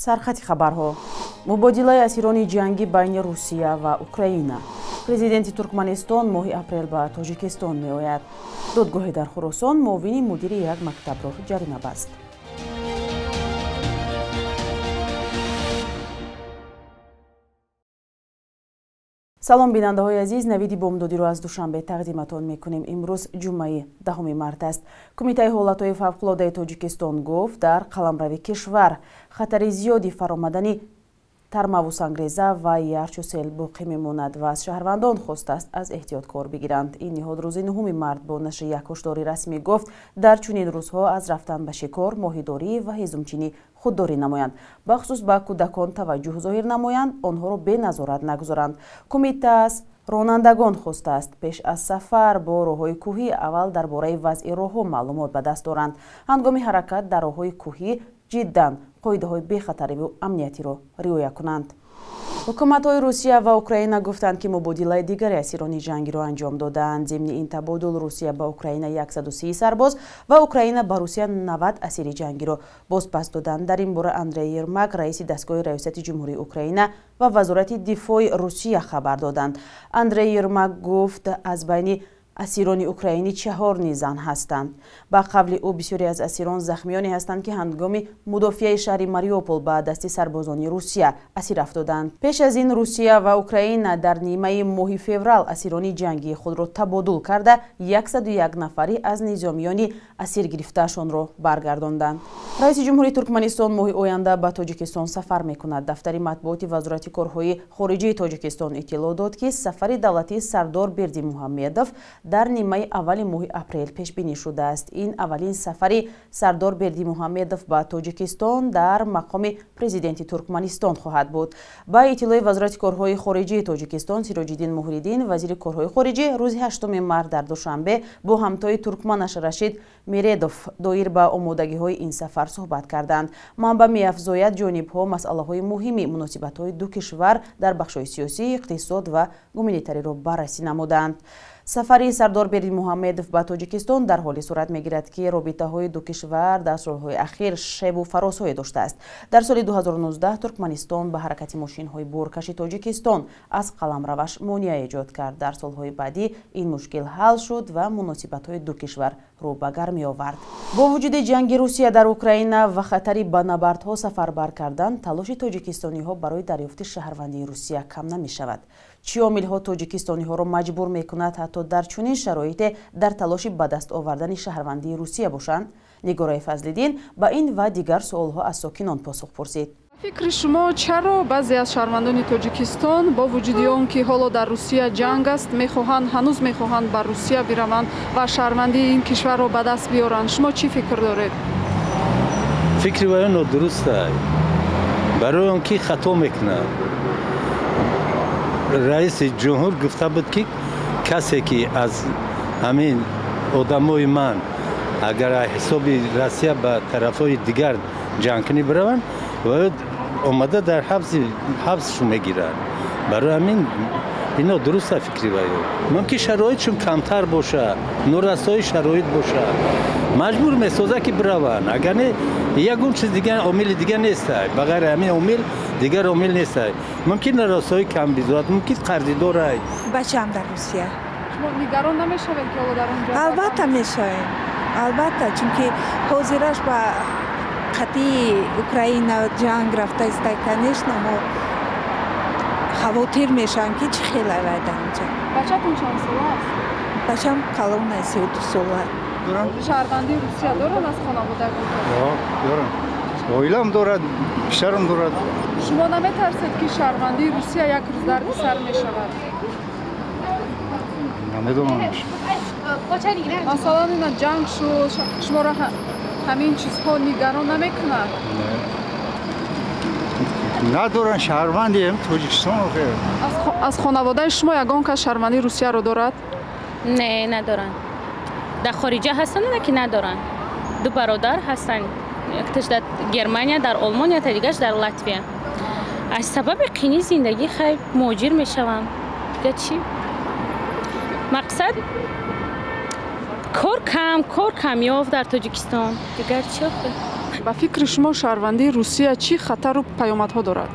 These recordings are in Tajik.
Сархати хабарҳо. Мубодилаи асирони ҷангӣ байни Русия ва Украина. Президенти Туркманистон моҳи апрел ба Тоҷикистон меояд. Додгоҳе дар Хуросон муовини мудири як мактабро ҷарима баст. Салом, бинандаҳои азиз, навиди бомдодиро аз Душанбе тақдиматон мекунем. Имрӯз ҷумъаи 10 март аст. Кумитаи ҳолатҳои фавқулодаи Тоҷикистон гуфт, дар қаламрави кишвар хатари зиёди фаромадани тармаву сангреза ва ярчу сел боқӣ мемонад ва аз шаҳрвандон хостааст аз эҳтиёт кор бигиранд. Ин ниҳод рӯзи 9 март бо нашри як ҳушдори расмӣ гуфт, дар чунин рӯзҳо аз рафтан ба шикор, моҳидорӣ ва ҳезумчинӣ худдорӣ намоянд. Бахусус ба кӯдакон таваҷҷӯҳ зоҳир намоянд, онҳоро беназорат нагузоранд. Кумита аз ронандагон хостааст пеш аз сафар бо роҳҳои кӯҳӣ аввал дар бораи вазъи роҳҳо маълумот ба даст доранд. Ҳангоми ҳаракат дар роҳҳои кӯҳӣ ҷиддан қоидаҳои бехатариву амниятиро риоя кунанд. Ҳукуматҳои Русия ва Украина гуфтанд, ки мубодилаи дигари асирони ҷангиро анҷом додаанд. Зимни ин табодул Русия ба Украина 130 сарбоз ва Украина ба Русия 90 асири ҷангиро бозпас доданд. Дар ин бора Андрей Ермак, раиси дастгоҳи раёсати Ҷумҳурии Украина ва Вазорати дифои Русия хабар доданд. Андрей Ермак гуфт, аз байни асирони украинӣ 4 низ зан ҳастанд. Ба қавли ӯ, бисёре аз асирон захмиёне ҳастанд, ки ҳангоми мудофиаи шаҳри Мариупол ба дасти сарбозони Русия асир афтоданд. Пеш аз ин Русия ва Украина дар нимаи моҳи феврал асирони ҷангии худро табодул карда, 101 нафари аз низомиёни асир гирифтаашонро баргардонданд. Раиси Ҷумҳурии Туркманистон моҳи оянда ба Тоҷикистон сафар мекунад. Дафтари матбуоти Вазорати корҳои хориҷии Тоҷикистон иттилоъ дод, ки сафари давлатии Сардор Бердимуҳаммедов дар нимаи аввали моҳи апрел пешбинӣ шудааст. Ин аввалин сафари Сардор Бердимуҳаммедов ба Тоҷикистон дар мақоми президенти Туркманистон хоҳад буд. Ба иттилои Вазорати корҳои хориҷии Тоҷикистон, Сироҷиддин Муҳриддин, вазири корҳои хориҷӣ, рӯзи 8 март дар Душанбе бо ҳамтои туркманаш Рашид Мередов доир ба омодагиҳои ин сафар суҳбат карданд. Манбаъ меафзояд, ҷонибҳо масъалаҳои муҳими муносибатҳои ду кишвар дар бахшҳои сиёсӣ, иқтисод ва гуманитариро баррасӣ намуданд. Сафари Сардор Бердимуҳаммедов ба Тоҷикистон дар ҳоле сурат мегирад, ки робитаҳои ду кишвар дар солҳои ахир шебу фарозҳое доштааст. Дар соли 2019 Туркманистон ба ҳаракати мошинҳои боркаши Тоҷикистон аз қаламраваш монеа эҷод кард. Дар солҳои баъдӣ ин мушкил ҳал шуд ва муносибатҳои ду кишвар рӯ ба гармӣ овард. Бо вуҷуди ҷанги Русия дар Украина ва хатари ба набардҳо сафарбар кардан, талоши тоҷикистониҳо барои дарёфти шаҳрвандии Русия кам намешавад. Чӣ омилҳо тоҷикистониҳоро маҷбур мекунад ҳатто дар чунин шароите дар талоши ба даст овардани шаҳрвандии Русия бошанд? Нигораи Фазлиддин ба ин ва дигар суолҳо аз сокинон посух пурсид. Фикри шумо, чаро баъзе аз шаҳрвандони Тоҷикистон бо вуҷуди он ки ҳоло дар Русия ҷанг аст, ҳанӯз мехоҳанд ба Русия бираванд ва шаҳрвандии ин кишварро ба даст биёранд? Шумо чӣ фикр доред? Фикри вай нодуруст аст, барои он ки хато мекунад. Раиси ҷумҳур гуфта буд, ки касе ки аз ҳамин одамои ман агар ҳисоби Россия ба тарафҳои дигар ҷангкунӣ бираванд, ва омада дар ҳабсшу мегиранд. Барои ҳамин ино дуруст аст фикри вай. Мумкин шароитшон камтар бошад, норасои шароит бошад, маҷбур месозад ки бираванд. Агар не, ягон чиз дигар, омили дигар нест. Ба ғайри ҳамин омил дигар омил нест. Мумкин нарасои камбизоат, мумкин қарздор аст. Бачаам дар Русия. Шумо нигарон намешавед, ки ҳоло дар он ҷо? Албатта мешавем, албатта, чунки ҳозираш ба қатъи Украина ҷанг рафта иста, конечно, мо хавотир мешавем, ки чӣ хел авад дар онҷо. Бачатон чанд сола аст? Бачам калон аст, 32 сола. Шаҳрвандии Русия доранд аз хонаводагон? Дорам. Оилам дорад, писарам дорад. Шумо наметарсед, ки шаҳрвандии Русия як рӯз дарди сар мешавад? Намедонам. Масалан, ина ҷанг шуд, шуморо ҳамин чизҳо нигарон намекунад? Надоранд шаҳрвандием Тоҷикистон. Аз хонаводаи шумо ягон кас шаҳрвандии Русияро дорад? Не, надоранд. Дар хориҷа ҳастанд, ки надоранд. Ду бародар ҳастанд, якташ дар Германия, дар Олмон, якта дигараш дар Латвия. Аз сабаби қини зиндагӣ хай муҳоҷир мешаванд. Дига чӣ? Мақсад кор кам, кор камёб дар Тоҷикистон. Дигар чӣ охир? Ба фикри шумо шаҳрвандии Русия чӣ хатару паёмадҳо дорад?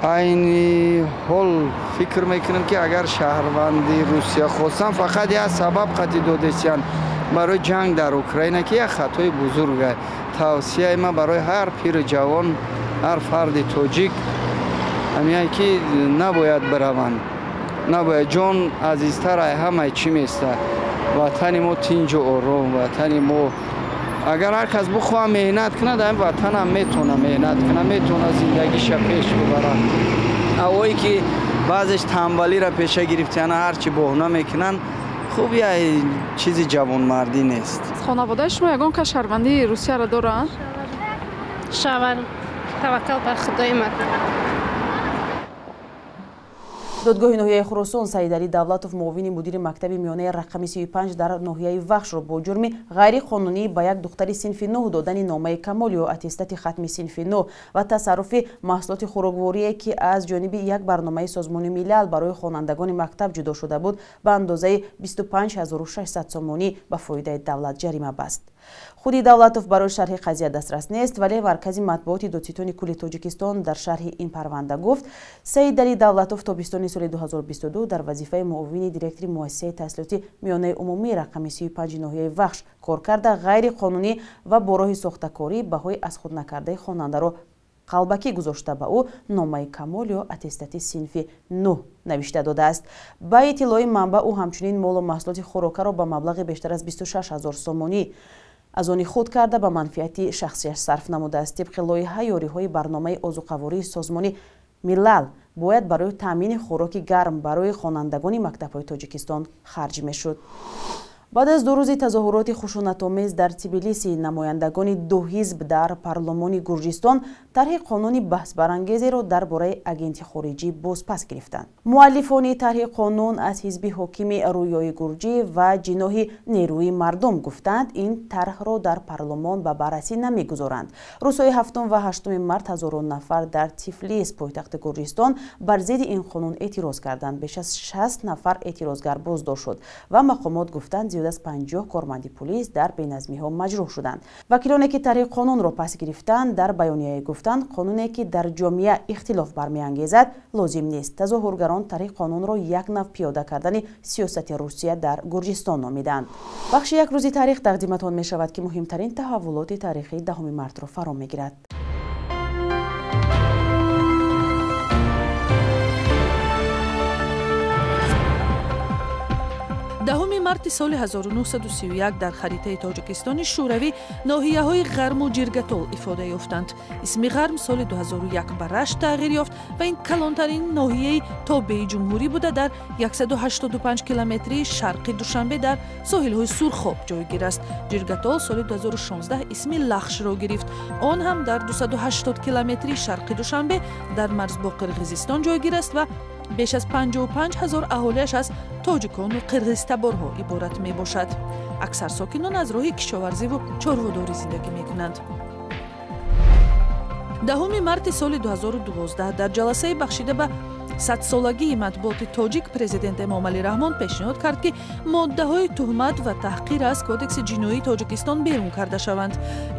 Айни ҳол фикр мекунам, ки агар шаҳрванди Русия хостан, фақат як сабаб қатъи додесиян барои ҷанг дар Украина, ки як хатои бузург аст. Тавсияи ман барои ҳар пиру ҷавон, ҳар фарди тоҷик ҳамин, ки набояд бираванд, набояд. Ҷон азизтар ай ҳамаи чӣ места. Ватани мо тинҷу ором, ватани мо, агар ҳар кас бихоҳад меҳнат кунад, ҳамин ватанам метавона меҳнат кунад, метавона зиндагиша пеш бибарад. Авое ки баъзеш тамбалиро пеша гирифтияна, ҳарчи боҳна мекунанд, хуб, як чизи ҷавонмардӣ нест. Хонаводаи шумо ягон кас шаҳрвандии Русияро доранд? Шавар, таваккал бар Худои ман. Додгоҳи ноҳияи Хуросон Саидалӣ Давлатов, муовини мудири мактаби миёнаи рақами 35 дар ноҳияи Вахшро бо ҷурми ғайриқонунӣ ба як духтари синфи 9 додани номаи камол ё аттестати хатми синфи 9 ва тасарруфи маҳсулоти хӯрокворие, ки аз ҷониби як барномаи Созмони Милал барои хонандагони мактаб ҷудо шуда буд, ба андозаи 25600 сомонӣ ба фоидаи давлат ҷарима баст. Худи Давлатов барои шарҳи қазия дастрас нест, вале маркази матбуоти Додситони кулли Тоҷикистон дар шарҳи ин парванда гуфт, Саидалӣ Давлатов тобистони соли 2022 дар вазифаи муовини директори муассисаи таҳсилоти миёнаи умумӣ рақами 35 ноҳияи Вахш кор карда, ғайриқонунӣ ва бо роҳи сохтакорӣ баҳои аз худ накардаи хонандаро қалбакӣ гузошта, ба ӯ номаи камол ё аттестати синфи 9 навишта додааст. Ба иттилои манбаъ, ӯ ҳамчунин молу маҳсулоти хӯрокаро ба маблағи бештар аз 26 000 сомонӣ аз они худ карда, ба манфиати шахсияш сарф намудааст. Тибқи лоиҳа, ёриҳои барномаи озуқавории Созмони Милал бояд барои таъмини хӯроки гарм барои хонандагони мактабҳои Тоҷикистон харҷ мешуд. Баъд аз 2 рӯзи тазоҳуроти хушунатомез дар Тбилиси, намояндагони ду ҳизб дар парлумони Гурҷистон тарҳи қонуни баҳсбарангезеро дар бораи агенти хориҷӣ бозпас гирифтанд. Муаллифони тарҳи қонун аз ҳизби ҳокими Рӯёи Гурҷӣ ва ҷиноҳи Нерӯи мардум гуфтанд, ин тарҳро дар парлумон ба баррасӣ намегузоранд. Рӯзҳои 7 ва 8 март ҳазорон нафар дар Тифлис, пойтахти Гурҷистон, бар зидди ин қонун эътироз карданд. Беш аз 60 нафар эътирозгар боздошт шуд ва мақомот гуфтанд, зиёд аз 50 корманди пулис дар беназмиҳо маҷрӯҳ шуданд. Вакилоне ки тарҳи қонунро пас гирифтанд, дар баёнияе гуфтанд, қонуне ки дар ҷомеа ихтилоф бармеангезад, лозим нест. Тазоҳургарон тарҳи қонунро як нав пиёда кардани сиёсати Русия дар Гурҷистон номиданд. Бахши як рӯзи таърих тақдиматон мешавад, ки муҳимтарин таҳаввулоти таърихии 10 мартро фаро мегирад. Даҳуми марти соли 1931 дар харитаи Тоҷикистони Шӯравӣ ноҳияҳои Ғарму Ҷиргатол ифода ёфтанд. Исми Ғарм соли 2001 ба Рашт тағйир ёфт ва ин калонтарин ноҳияи тобеи ҷумҳурӣ буда, дар 185 километрии шарқи Душанбе дар соҳилҳои Сурхоб ҷойгир аст. Ҷиргатол соли 2016 исми Лахшро гирифт. Он ҳам дар 280 километрии шарқи Душанбе дар марз бо Қирғизистон ҷойгир аст ва беш аз 55 ҳазор аҳолиаш аз тоҷикону қирғизтаборҳо иборат мебошад. Аксар сокинон аз роҳи кишоварзиву чорводорӣ зиндагӣ мекунанд. 10 марти соли 2012 дар ҷаласаи бахшида ба садсолагии матбуоти тоҷик президент Эмомалӣ Раҳмон пешниҳод кард, ки моддаҳои туҳмат ва таҳқир аз Кодекси ҷиноии Тоҷикистон берун карда шаванд.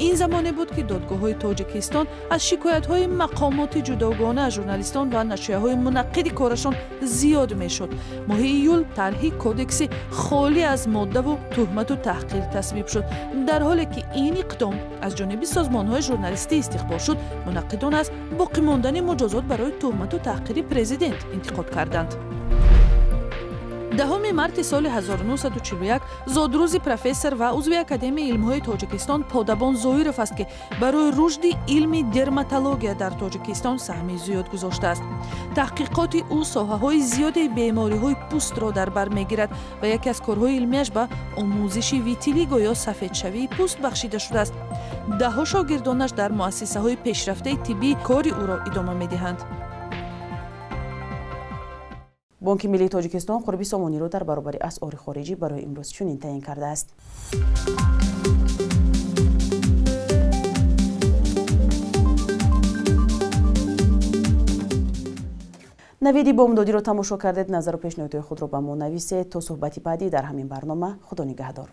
Ин замоне буд, ки додгоҳҳои Тоҷикистон аз шикоятҳои мақомоти ҷудогона аз журналистон ва нашрияҳои мунаққиди корашон зиёд мешуд. Моҳи июл тарҳи кодекси холӣ аз моддаву туҳмату таҳқир тасвиб шуд. Дар ҳоле ки ин иқдом аз ҷониби созмонҳои журналистӣ истиқбол шуд, мунаққидон аз боқӣ мондани муҷозот барои туҳмату таҳқири президент интиқод карданд. 10 марти соли 1941 зодрӯзи профессор ва узви Академияи илмҳои Тоҷикистон Подабон Зоиров аст, ки барои рушди илми дерматология дар Тоҷикистон саҳми зиёд гузоштааст. Таҳқиқоти ӯ соҳаҳои зиёди бемориҳои пӯстро дар бар мегирад ва яке аз корҳои илмиаш ба омӯзиши витилиго ё сафедшавии пӯст бахшида шудааст. Даҳҳо шогирдонаш дар муассисаҳои пешрафтаи тиббӣ кори ӯро идома медиҳанд. Бонки Миллии Тоҷикистон қурби сомониро дар баробари асъори хориҷӣ барои имрӯз чунин таъин кардааст. Навиди бомдодиро тамошо кардед. Назару пешниҳодҳои худро ба мо нависед. То суҳбати баъдӣ дар ҳамин барнома, Худо нигаҳдор.